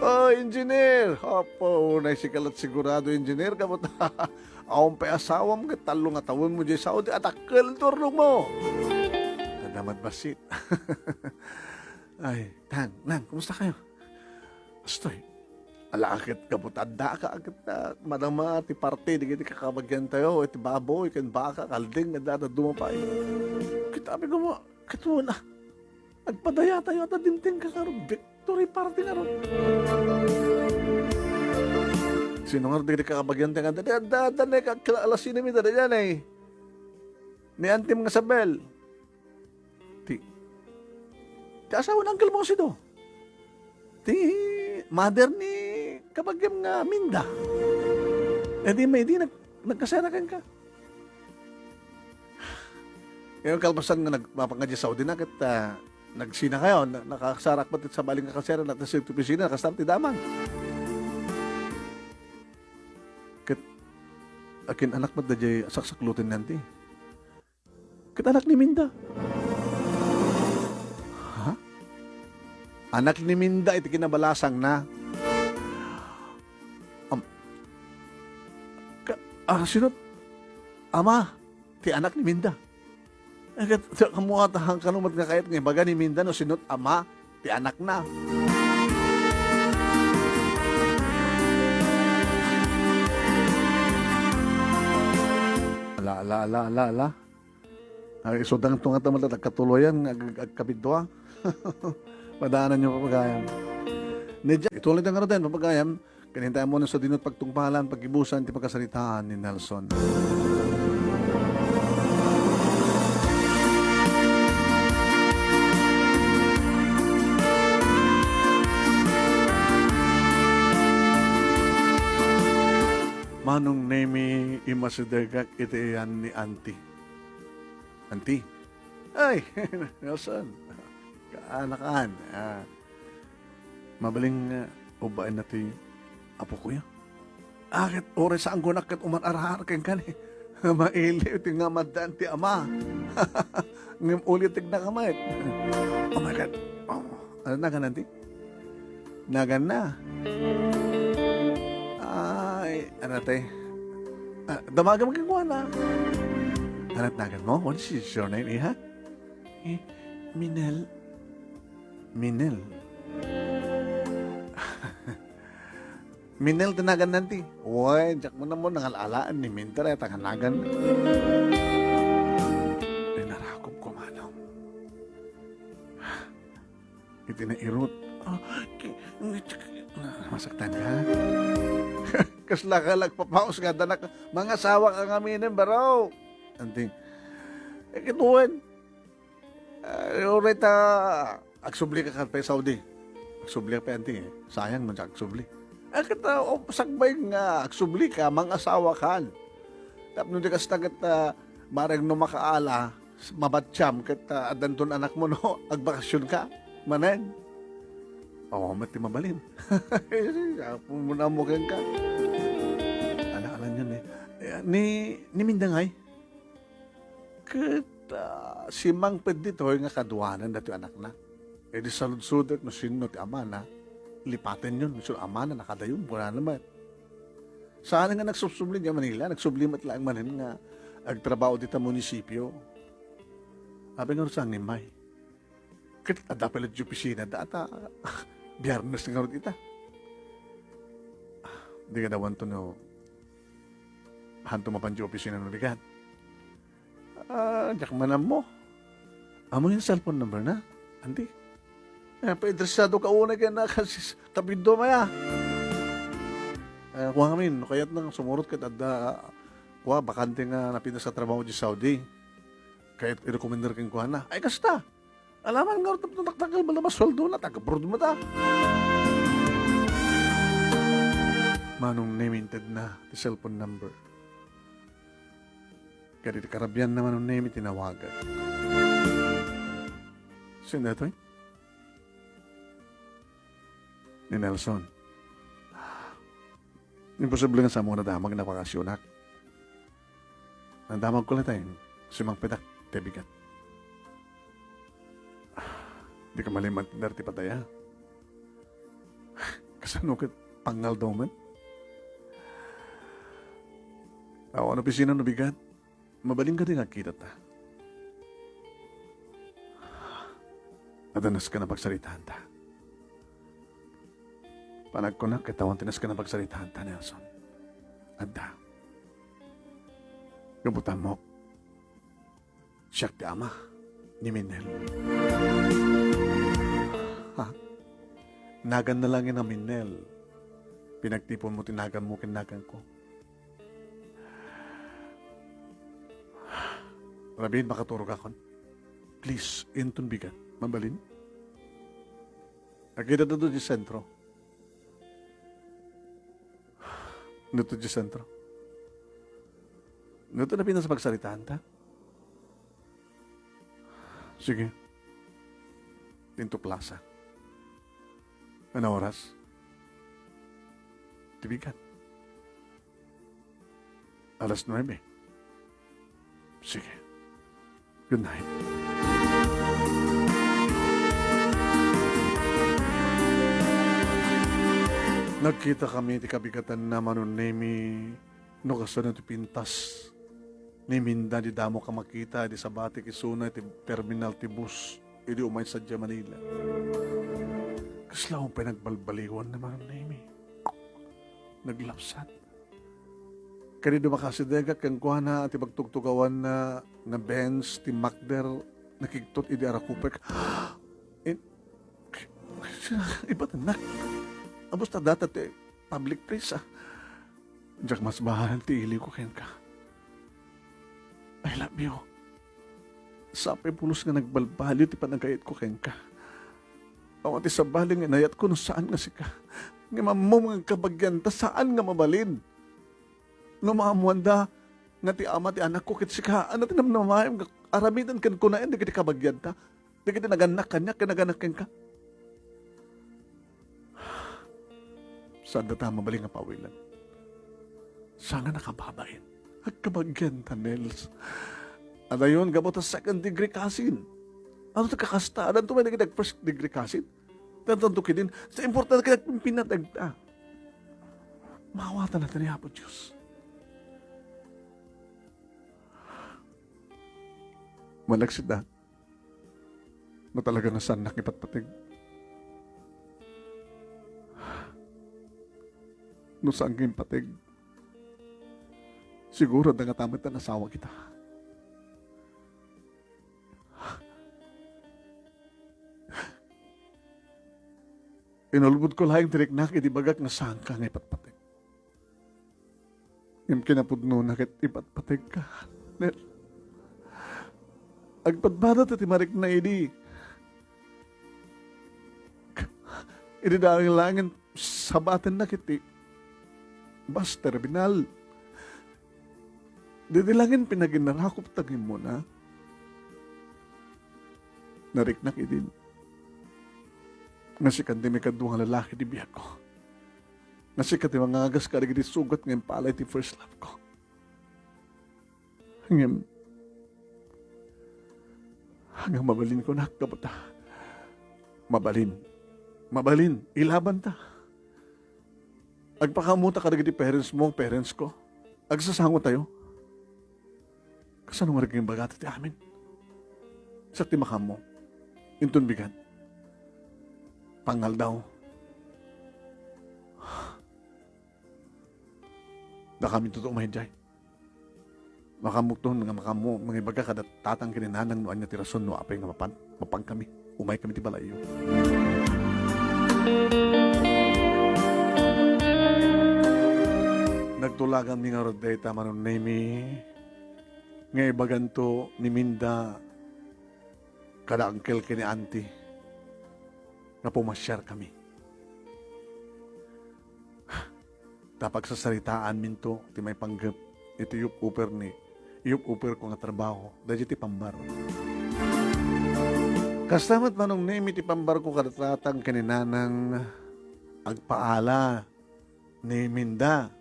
Oh, engineer! Apo, unay sika lat sigurado, engineer, gapu ta awan pay asawam ket tallo nga tawenmo diay Saudi, adakkel ti urnongmo. Adda met bassit. Ay, Tang, Nang, kumusta kayo? Astoy, ala ket gapu ta adda ka, ket, ah, madama ti parte dagiti kakabagiantayo, iti baboy, ken baka, kalding, adda, adda dumapay. Ket apay koma, ket una, agpadayatayo, adda dimteng ka ngarud, victory party ngarud. Sino ngarud dagiti kakabagiantayo nga adda, adda, adda, ne, ka-, kila-, ala sino mi, adda, adda, ne? Ni Antim nga Isabel. Ti, ti asawa ni Uncle Mosido. Ti mother ni kabagiam nga Minda. E di, may di nag-, nagkasera kenka. Ngayon, kalpasan nga nagpapangadi Saudi na, ket, ah, nagsina kayo, na-, nakasarak met iti sabali nga kasera, na iti opisina, nakasar ti damag. Ket, akin anak met daydiay saksakloten nanti. Ket anak ni Minda. Ha? Anak ni Minda iti kinabalasangna. Am-, ka-, ah, sino? Ama ti anak ni Minda. Eh, ket, sa-, kamu ata, han-, kano met nga kayat nga ibaga ni Minda no sino't ama ti anakna. Ala, ala, ala, ala, ala. Ay, isudangto nga ta met agkatuloyan nga ag-, ag-, agkabidua. Padaananyo, papagayam. Ni Ja-, ituloy ta ngaruden, papagayam. Ken intayon mo no sadino ti pagtungpalan, paggibusan ti pagkasaritaan ni Nelson. Manong Nemi, imasidegak iti iyan ni Auntie. Auntie? Ay, Nelson. Kaanakan, ah, mabalin nga ubbaenna ti apokoyo. Ah, ket uray saanko nak ket umar-arar kenka ni. Mailiw ti nga maddan ti ama. Ngem ulitek na kamet. Oh my God. Oh, ano na ka nanti? Naganna. Ay, ano te? Ah, damagam kenkuana. Ano nagan mo? What is your name, iha? Eh, Minel. Minel. Minel ti nagan nanti. Uy, diak man mo nangal-alaan ni Minter, ay, tanganagan. Ay, narakop ko, manong. Iti nairut. Ah, ki-, masaktan ka? Kasla ka lagpapaus nga danak. Mangasawa ka nga minen, baro. Anting, eh, kituan. Ah, uray ta agsubli ka kat pay Saudi. Agsubli ka pay, anti, eh. Sayang no, agsubli. Ah, ket, ah, o, sakbay nga agsubli ka, mangasawa kan. Tapno di kasta ket, ah, mareng no makaala, Mabatyam ket, ah, addanton anakmo no agbakasionka manen. Awan met ti mabalin. Apo mo na mo kenka. Ala, ala niyan eh. Eh, ni, ni Mindangay? Ket, ah, simmangped ditoy nga kaduanan datoy anakna. Idi saludsodek no sinno ti amana, lipatenyon, no sinno amana, nakadayon, kunana met. Saan nga nagsubsubli idiay Manila, nagsubli met laeng manen nga agtrabaho dita munisipio. Apay ngarud saan nga immay? Ket adda pay la diay opisina da, ata, Biyernes ngarud ita. Di kadawanto no, hanto mapan diay opisina no bigat. Ah, diak man ammo. Amo nga cellphone number na, Andy? Eh, paidresado ka unay ken na, kasi s-, tabido maya. Eh, kua ngamin, no kayat nang sumurot ket adda, kua, bakante nga napintas a trabaho diay Saudi. Kayat irekomendar kenkuana. Ay, kasta. Alaman nga, tapno dakdakkel bala masueldo na, taga-abroad mo ta. Manong Nemi inted na ti cellphone number. Kadi ti karabian na Manong Nemi tinawagan. Sino datoy? Ni Nelson. Imposible nga sa mo nadamag na bakasionak. Nadamag ko laeng, simangpedak, ti bigat. Di ka maliman ti pataya. Kasano ket pangngaldaw met? Awan opisina no bigat. Mabalin kadi nga agkitata? Adda nasken a pagsaritanta. Panagkunak ket awan ti nasken a pagsaritanta, Nelson. Adda. Gapu ta ammok, siak ti ama ni Minel. Ha? Naganna laeng a Minel. Pinagtiponmo ti naganmo ken naganko. Rabiin, makaturogakon. Please, inton bigat. Mabalin? Agkitatato diay sentro. Ditoy diay sentro. Ditoy napintas a pagsaritanta. Sige. Ditoy plaza. Ano oras? Ti bigat. Alas nuebe. Sige. Good night. Nagkitakami ti kabigatanna, Manong Nemi, no kasano ti pintas ni Minda idi damo ka makita idi sabatik isuna iti terminal ti bus idi umay sadiay Manila. Kasla pay nagbalbaliwan ni Manong Nemi. Naglapsat. Kadi dumakasi dayag kenkuana ti pagtugtugawanna nga Benz ti makder nakigtot idi arakupek. In-, ibatennak. Abus ta data ti public place, ah. Diak masbahan ti iliwko kenka. I love you. Sapay pulos nga nagbalbaliw ti panagayatko kenka. Awan ti sabali nga inayatko no saan nga sika. Ngem ammom nga agkabagianta, saan nga mabalin. No maammoanda nga ti ama ti anakko ket sika, ania ti namnamaem nga aramiden kenkunaen dagiti kabagianta, dagiti nagannak kaniak ken nagannak kenka? Saanda ta mabalin nga pawilen. Saan nga nakababain. Agkabagianta, Nels. Adayon, gapu ta second degree cousin. Ania ti kakasta? Addanto met dagiti first degree cousin? Tantanto ketdin, sa importante ket agpimpinateg ta. Maawatan ta ni Apo Dios. Malaksid a, no talaga nga saannak nga ipatpateg. No saan nga impateg, siguro adda ngata met a nasawa kita. Inulbodko laeng ti riknak idi ibagak nga saanka nga ipatpateg. Ngem kinapudnona ket ipatpategka, Nel. Agpadpada ti marikna idi. Idi laeng-laengen sabatennak iti bus terminal. Didi laengen pinaginnarakop ta nga immuna. Nariknak idin nga sika ti maikadua nga lalaki ti biagko. Nga sika ti mangangagas kadagiti sugat nga impala iti first love ko. Ngem, ngem mabalinko, nak, gapu ta. Mabalin. Mabalin. Ilabanta. Agpakaammo ta kadagiti parents mo, parents ko. Agsasango tayo. Kasano nga rigat nga imbagata ti amin? Siak ti makaammo. Inton bigat. Pangaldaw. Dakami tutuo, mahidyay. Makaammoton nga makaammo, mangibaga kada tatang ken ni nanang no ania ti rason no apay nga mapan, mapan kami. Umay kami ti balayyo. Nagtulaganmi ngarud dayta, Manong Nemy, nga ibaganto ni Minda kada uncle ken ni auntie nga pumasiar kami. Ta pagsasaritaanminto ti maipanggep iti iyup-uper ni, iyup-uperko nga trabaho daydiay ti pambar. Kasta met, Manong Nemy, ti pambarko kada tatang ken ni nanang agpaala ni Minda.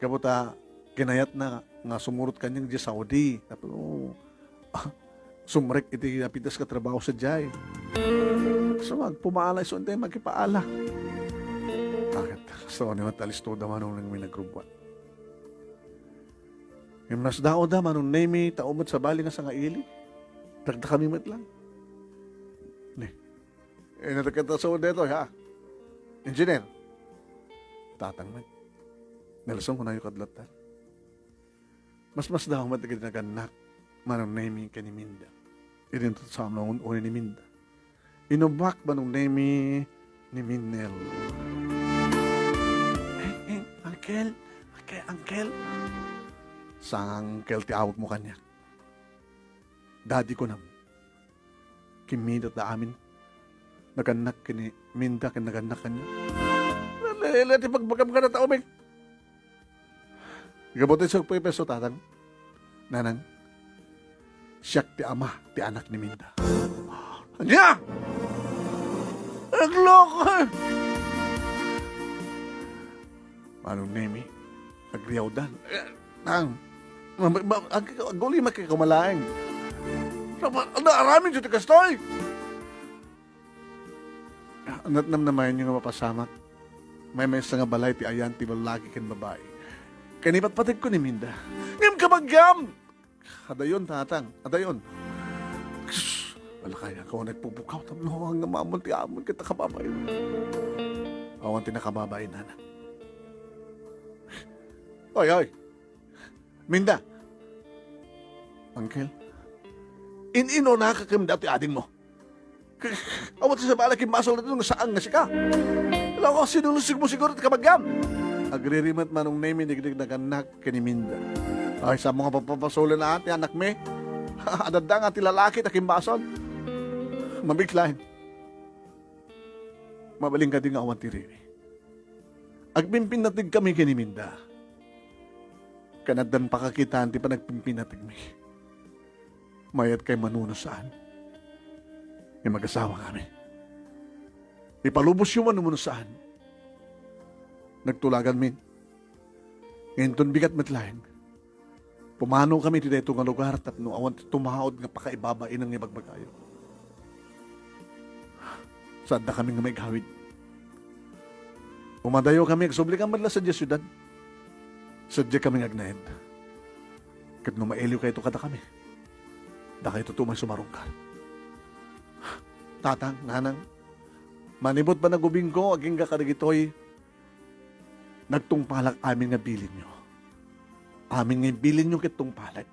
Gapu ta kinayatna nga sumurot kaniak idiay Saudi. Tapno, ah, sumrek iti napitas nga trabaho sadiay. So, agpumaala isu, intay makipaala. Bakit? Gusto ko ni matalis to da, Manong Nemy, nagrubbuat. Ngem nasdaaw da, Manong Nemy, tao met sabali nga sangaili. Dagdakami met lang. Ni, eh, natakita sa detoy, ha? Engineer. Tatang met. Nelson, kunayo kadlat ta. Masmasdaaw met dagiti nagannak, Manong Nemy, ken ni Minda. Idinto sa amnaon ni Minda. Inubak, Manong Nemy, ni Minnel. Eh, eh, uncle, uncle, uncle. Saan nga uncle ti awagmo kaniak? Daddy, kunam. Kimmidet da amin. Nagannak ken ni Minda ken nagannak kaniak. Nalele ti pagbagam kada tao, Ming. Gapu ti surprise, tatang. Nanang, siak ti ama ti anak ni Minda. Ania? Agloko! Manong Nemy, agriawdan. Eh, tang, ma-, ma-, ag-, aguli makikamalay. Sa pa-, ano, aramid ti kastoy? Natnamnamaenyo nga mapasamak. Maymaysa nga balay ti ayan ti lalaki ken babai. Ken ipatpategko ni Minda. Ngem kabagiam! Adayon, tatang. Adayon. Sus, balakay ako nagpupukaw. Tapno nga mamon ti amon ket nakababain. Awan ti nakababain, nanang. Oy, oy. Minda. Uncle. In-inuna ka ken dati adingmo. Awan ti sabali a kimbasol daytoy nga saan nga sika. Loko, sinulusig mo siguro ti kabagiam. Agririmet Manong Nemy, nigdig nagannak ken ni Minda. Ay, sa mga papapasolen a ti anakmi. Adda nga ti lalaki ta kimbasol. Mabiklain. Mabalin kadi nga awan ti riri. Agpimpinnatig kami ken ni Minda. Ken addan pakakitaan ti panagpimpinnatigmi. Mayat kay mano no saan. Nga mag-asawa kami. Ipalubos yo man no saan. Nagtulagan min. Ngem inton bigat met laeng. Pumano kami iti daytoy nga lugar tapno awan ti tumaud nga pakaibabain nga ibagbagayo. Saanda kami nga maigawid. Umadayo kami, agsubli kami met la sadiay siudad. Sadiay kami nga agnaed. Ket no mailiwkayto kadakami, dakayto met sumarungkar. Tatang, nanang, manipud panagubingko, agingga kadagitoy, nagtungpalak amin nga bilinyo. Amin nga bilinyo ket tungpalek.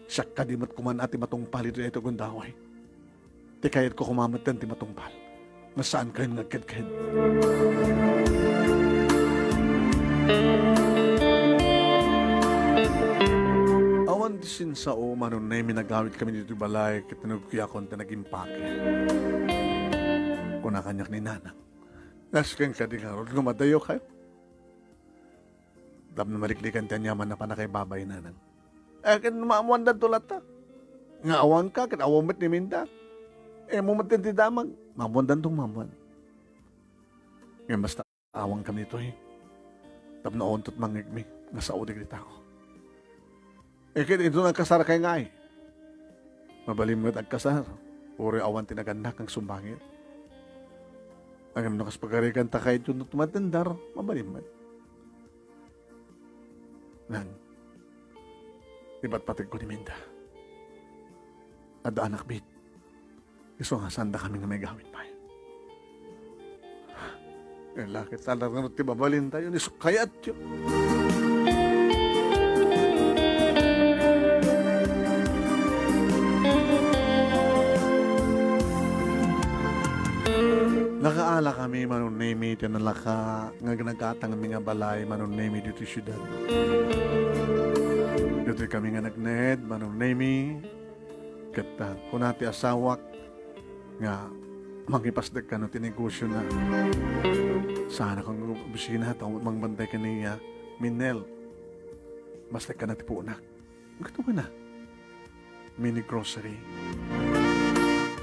Siak kadi met koma ti matungpal iti daytoy gundaway. Ti kayatko koma met ti matungpal. Nga saankayon nga agkedked. Awan ti sinsao, Manong Nemy, nagawid kami ditoy balay ket tinugkiakon ti nagimpake. Kuna kaniak ni Nanang. Nasken kadi ngarud no madayokayo? Tapno maliklikan ti aniaman a pannakaibabain, Nanang. Eh, ken maammoan dadto latta. Nga awanka, ket awan met ni Minda. Immo met ti damag, maammoan danto, maammoan. Ngem basta awankami ditoy tapno awan met mangngegmi nga sao dagiti tao. Iket inton agkasarkay ngay, mabalin met agkasar, uray awan ti nagannak nga agsumbangir. Ngem no kas pagarigantakayto no tumatendar, mabalin met. Nang, ipatpategko ni Minda. Adda anakmi. Isu nga saandakami nga maigawid pay. Ket la ket, alangan ti mabalintayo, isu kayatyo. Nakaalakami, Manong Nemi, ti nalaka nga naggatangmi nga balay, Manong Nemi, ditoy siudad. Ditoy kami nga nagnaed, Manong Nemi. Ket, ah, kuna ti asawak nga mangipasdek kano ti negosiona. Saanak nga opisina, ta mangbantay kaniya, Minnel. Pasdek kano ti puonak. Ket kuna, mini grocery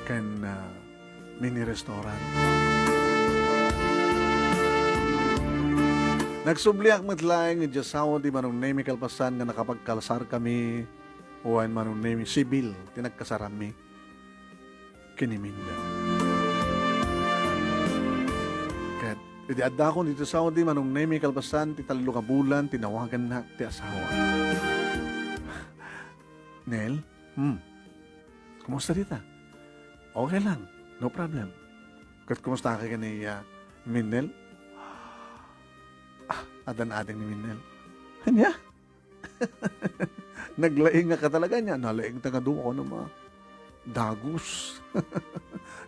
ken, ah, mini restaurant. Nagsubliak met laeng idiay Saudi, Manong Nemi, kalpasan nga nakapagkasarkami, wen Manong Nemi, sibil ti nagkasaranmi ken ni Minda. Ket idi addakon ditoy Saudi, Manong Nemi, kalpasan ti tallo nga bulan, tinawagannak ti asawa. "Nel, hmm, kumusta dita?" "Okay lang, no problem." "Ket kumusta ka ken ni, ah, Minnel?" "Ah, addan ading ni Minnel." "Ania?" "Naglaingaka talaga ania?" "Nalaingta nga dua, kunam a, dagus."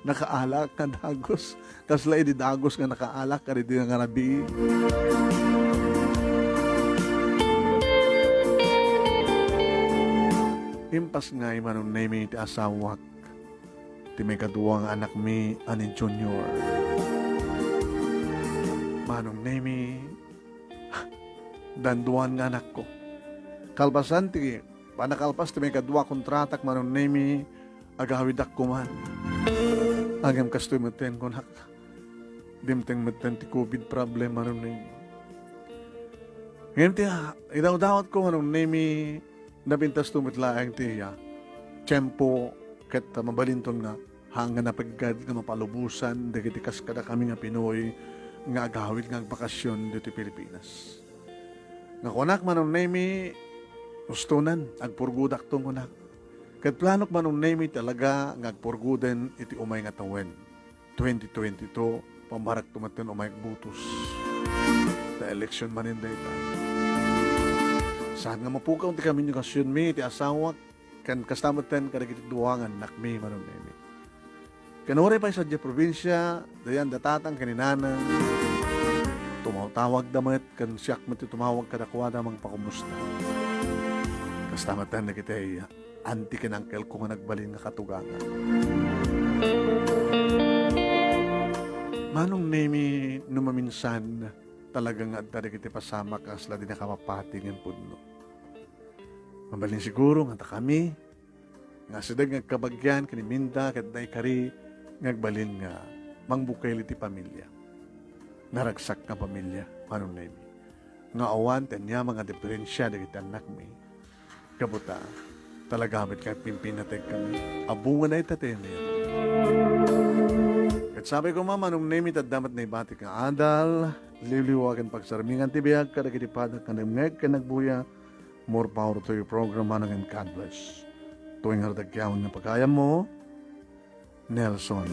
"Nakaalak nga dagus. Kasla idi dagus nga nakaalak, kadidi nga rabii." Impasngay, Manong Nemi, ti asawak ti maikadua nga anakmi a ni Junior. Manong Nemi, danduan nga anakko. Kalpasan ti, panakalpas ti maikadua a kontratak, Manong Nemi, agawidak koman. Ngem kastoy metten kunak, dimteng metten ti covid problem, Manong Nemi. Ngem ti, ah, idawdawatko, Manong Nemi, napintasto met laeng ti, ah, tiempo ket, ah, mabalinton nga haan nga napeggad nga mapalubosan dagiti kas kadakami nga Pinoy nga agawid nga agbakasyon ditoy Pilipinas. Nga kunak, Manong Nemi, ustonan, agpurgodakton kunak. Ket planok, Manong Nemi, talaga nga agpurgoden iti umay nga tawen, twenty twenty-two, pammarakto metten umay agbutos. Ta eleksyon manen dayta. Saan nga mapukaw ti komunikasionmi iti asawak, ken kasta metten kadagiti dua nga annakmi, Manong Nemi. Ken uray pay sadiay probinsia, dayta tatang ken ni nanang, tumawtawagda met, ken siak met ti tumawag kadakuada mangpakumusta. Kasta metten dagiti auntie ken uncleko nga nagbalin nga katugangan. Manong Nemi, no maminsan, talaga nga adda dagiti pasamak a kasla di nakapapati ngem pudno. Mabalin siguro nga dakami nga asideg nga agkabagian ken ni Minda ket dayta kari nga agbalin nga mangbukel iti pamilia. Naragsak nga pamilia, Manong Nemi. Nga awan ti aniaman nga diferensia dagiti annakmi. Gapu ta, talaga met nga agpimpinategkami. Ania nga dayta ti ania. Ket sapay koma, Manong Nemi, ta adda met naibatik nga adal, liwliwa ken pagsarmingan ti biag kadagiti padak nga nangngeg ken nagbuya. More power to your program, Manong, and God bless. Tuwing nga dagyawen nga pagayammo, Nelson.